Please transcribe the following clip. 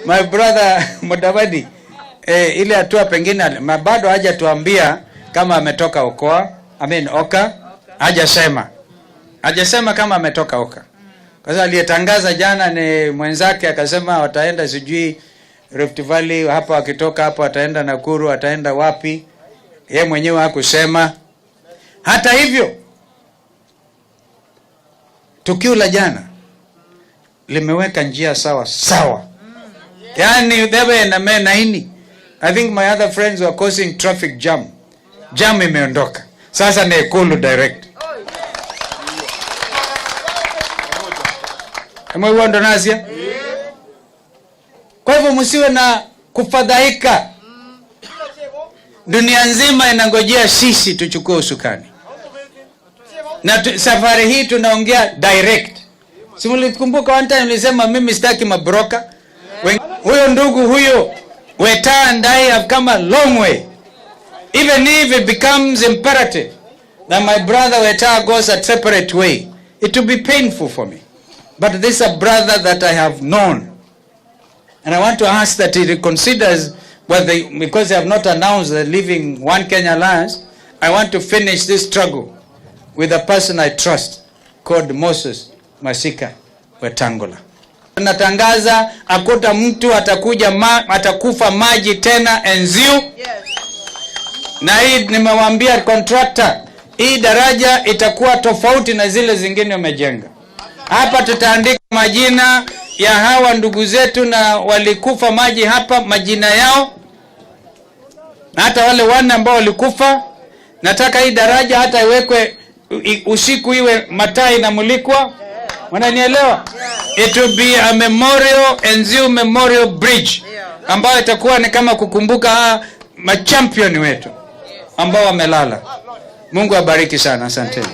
My brother Mudavadi, ile hatua pengine bado hajatuambia kama ametoka Okoa, I mean Oka, hajasema. Hajasema kama ametoka Oka. Kwa sababu aliyetangaza jana ni mwenzake, akasema wataenda sijui Rift Valley, hapa wakitoka hapo wataenda Nakuru, wataenda wapi. Ye mwenyewe hakusema. Hata hivyo, tukio la jana limeweka njia sawa sawa. Yani thebe na naini. I think my other friends were causing traffic jam. Jam imeondoka. Sasa ni Ikulu direct. Ndo nasia. Kwa hivyo msiwe na kufadhaika. Dunia nzima inangojea sisi tuchukue usukani. Na safari hii tunaongea direct. Si mlikumbuka one time nilisema mimi sitaki mabroka. Huyo ndugu huyo Weta and I have come a long way. Even if it becomes imperative that my brother Weta goes a separate way, it will be painful for me. But this is a brother that I have known. And I want to ask that he reconsiders whether, because they have not announced the leaving One Kenya Alliance, I want to finish this struggle with a person I trust called Moses Masika Wetangula. Natangaza akuta mtu atakuja atakufa maji tena Enziu. Yes. Na hii nimewaambia contractor, hii daraja itakuwa tofauti na zile zingine umejenga. Hapa tutaandika majina ya hawa ndugu zetu na walikufa maji hapa, majina yao, na hata wale wanne ambao walikufa. Nataka hii daraja hata iwekwe usiku, iwe mataa inamulikwa. Wananielewa? It will be a memorial, Enziu Memorial Bridge, ambayo itakuwa ni kama kukumbuka machampion wetu ambao wamelala. Mungu abariki sana, asanteni.